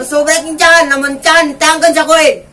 Masobrek yung tiyan, naman tiyan, tangkan sa koy.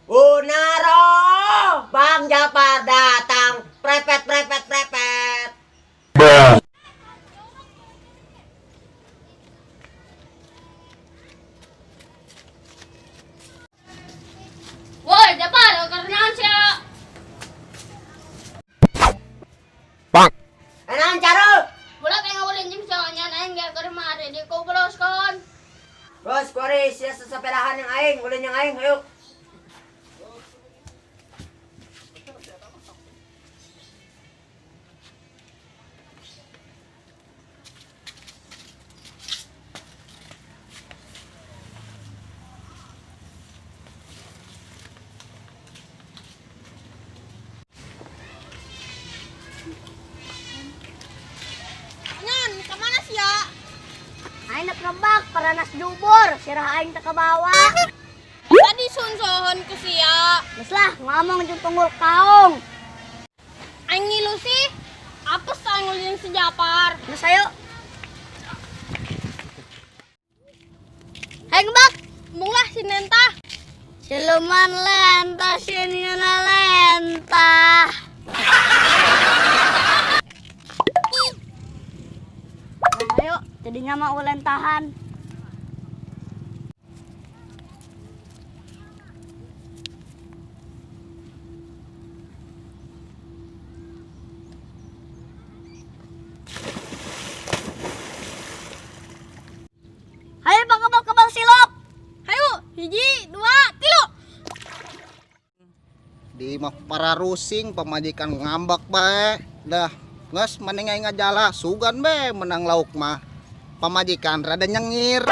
Unaro! Bang Japar datang. Prepet, prepet, prepet. Woi, Japar, karena sia. Anang caro? Wala kay ngawalin jim sa kanya na aing keur mari di ko bros kon. Bos, kuari siya sa sapelahan ng aing. Ulin niyang aing, ayo. Anyan, kamana siya? Ay nakrabak para nas jubor, sirah aing takabawa. Tadi sunsohon ko siya. Maslah, ngamong jeung tunggul kaong. Aing ngilu sih. Apes aing ngulin si Japar. Mas ayo. Hai ngebak, Munglah si Nenta. siluman lentah sini lentah. Ayo, jadinya mau lentahan. Hayo pakabal kebal silop. Hayu, hiji, dua, tilu. Di mah para rusing pamajikan ngambek bae. Dah, geus mending aing ngajala sugan be menang lauk mah. Pamajikan rada nyengir.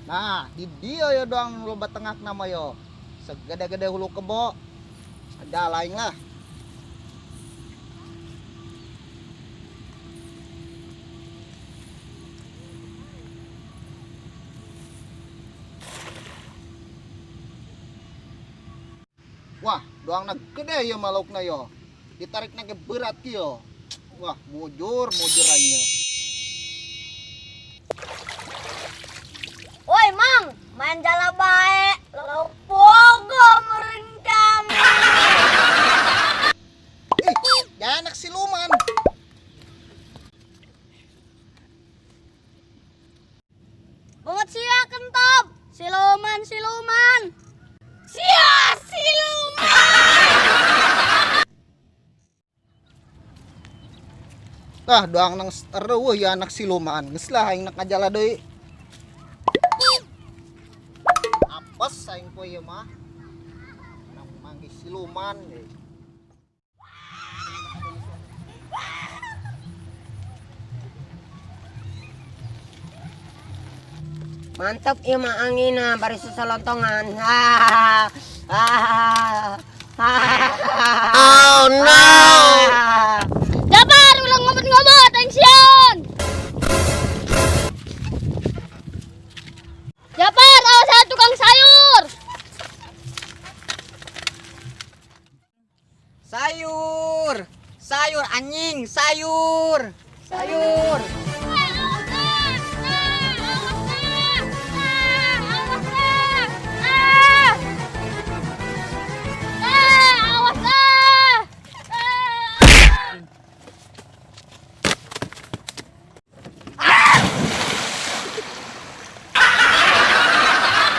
Nah, di dia ya doang loba tengah nama yo. Segede-gede hulu kebo. Ada lain lah. Wah, doang na gede ya malaukna yo. Ditarik na ge berat kieu. Wah, mujur mujur aing. Woi mang, main jala bae. Lauk pogo meureun kami. Ih, ya anak siluman. Banget sia kentop. Siluman, siluman. Sia siluman. Tah, doang nang eueuh ya anak siluman. Geus lah aing nak ngajala deui. Apes aing poe ieu mah. Nang manggih siluman. Mantap iya mah angina bari seselontongan. Ha ha ha. Oh no. Japar, ulah ngobot-ngobot aing sieun. Japar, awas ada tukang sayur. Sayur. Sayur anjing, sayur. Sayur.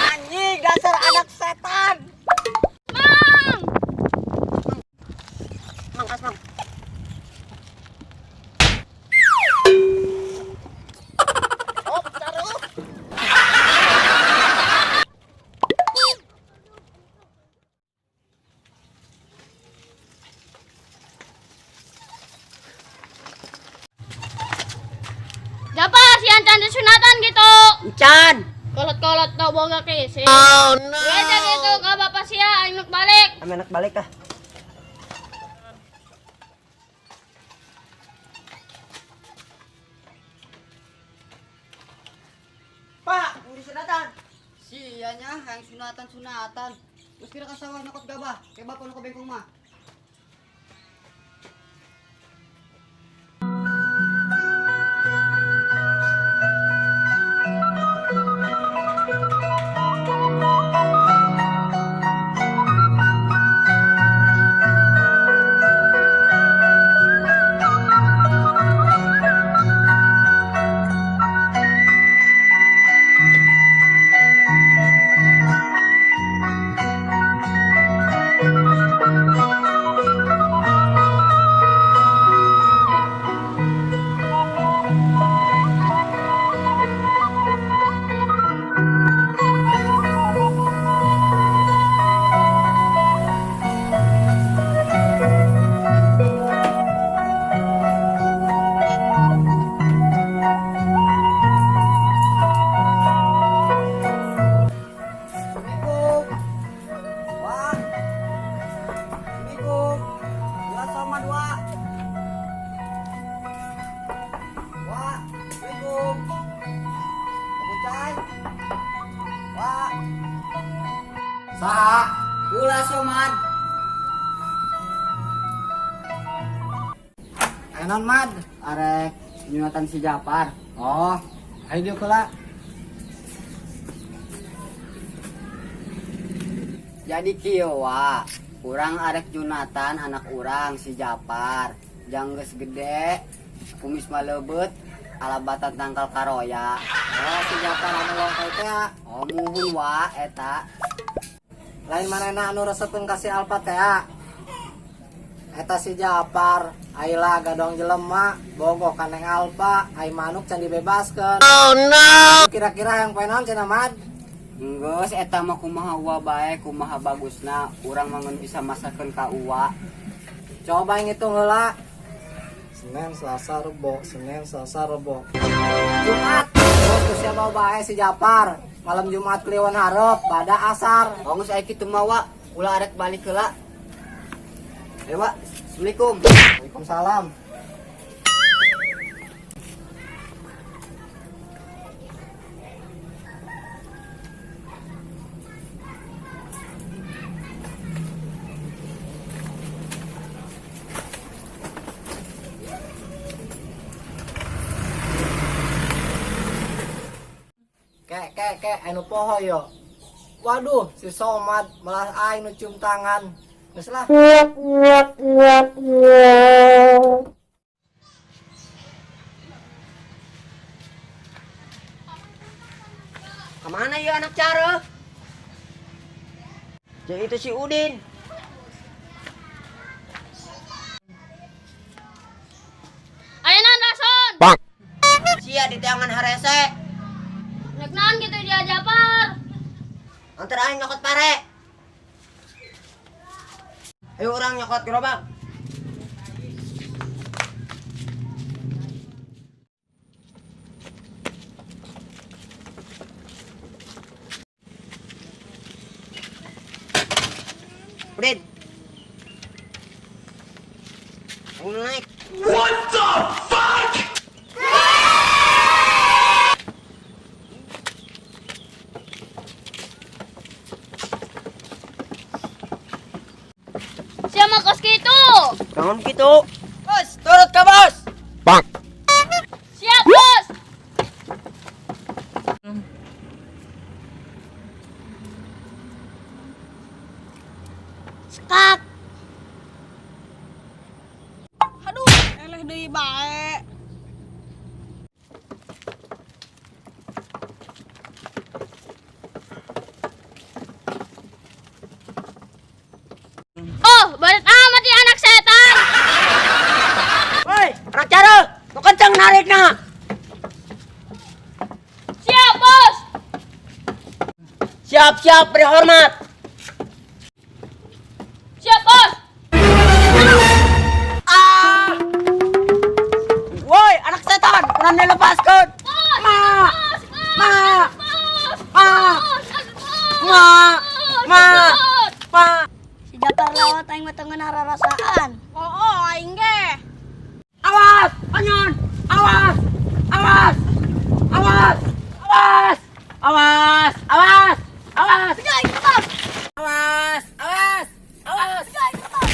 Anjing, dasar anak setan. Mang, as, mang. Encan disunatan gitu. Encan. Kolot-kolot tau boga kese. Oh no. Beja gitu ka bapak sia aing nuk balik. Ame anak balik ah. Pak, mau disunatan. Sia nya hayang sunatan-sunatan. Terus kira ka sawah nyokot gabah, kay bapak nu kabengkong mah. Assalamualaikum. Wah. Assalamualaikum. Dua sama dua. Wah. Assalamualaikum. Kucai. Wah. Saha? Kula somad. Ayo mad, arek nyunatan si Japar. Oh, ayo dia kula. Jadi kieu wa, urang arek Junatan anak urang si Japar. Jang geus gede, kumis mah leubet, alabatan tangkal karoya. Oh, si Japar anu longkai teh. Oh, muhun wa eta. Lain manehna anu resepeun ka si Alpa teh. Eta si Japar, aila gadong jelema, bogoh ka Neng Alpa, ai manuk can dibebaskeun. Oh no. Kira-kira yang poe naon cenah Mad? Geus eta mah kumaha uwa bae, kumaha bagusna, urang mah ngan bisa masakeun ka uwa. Coba ngitung heula. Senin, Selasa, Rebo, Senin, Selasa, Rebo. Jumat, geus siapa bae si Japar. Malam Jumat Kliwon hareup, bada asar. Oh, geus aya kitu mah wa, ulah arek balik heula. Ayo wa, Assalamualaikum. Waalaikumsalam. Kek kek kek anu poho yo. Waduh, si Somad malah aing nu cium tangan. Geus lah. Kemana ya anak cara? Jadi itu si Udin. Ayo Rason. Sia di tangan harese. Nek naon gitu dia Japar. Antar aing nyokot pare. Ayo orang nyokot gerobak. Udin. Ayo naik. Sia mah kos kitu. Bangun gitu. Bos, turut ke bos. Siap, Bos. Sekak. Aduh, eleh deui bae. Oh, baret amat ya anak setan. Woi, anak cara, nu kenceng narikna. Siap, Bos. Siap-siap beri hormat. Siap, Bos. Ah! Woi, anak setan, kurang dilepaskan. Bos. Awas, awas, awas. Jai, cepat. Awas, awas, awas. Jai, cepat.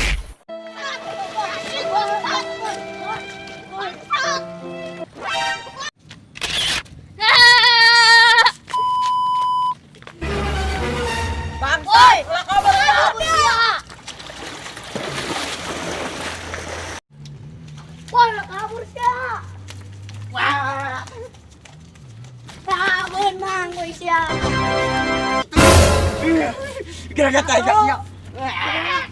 Bangsat, ulah kabur ya. Wah, kabur sia. Wah. Tak menang gue sia. Gara-gara tanya. Wah.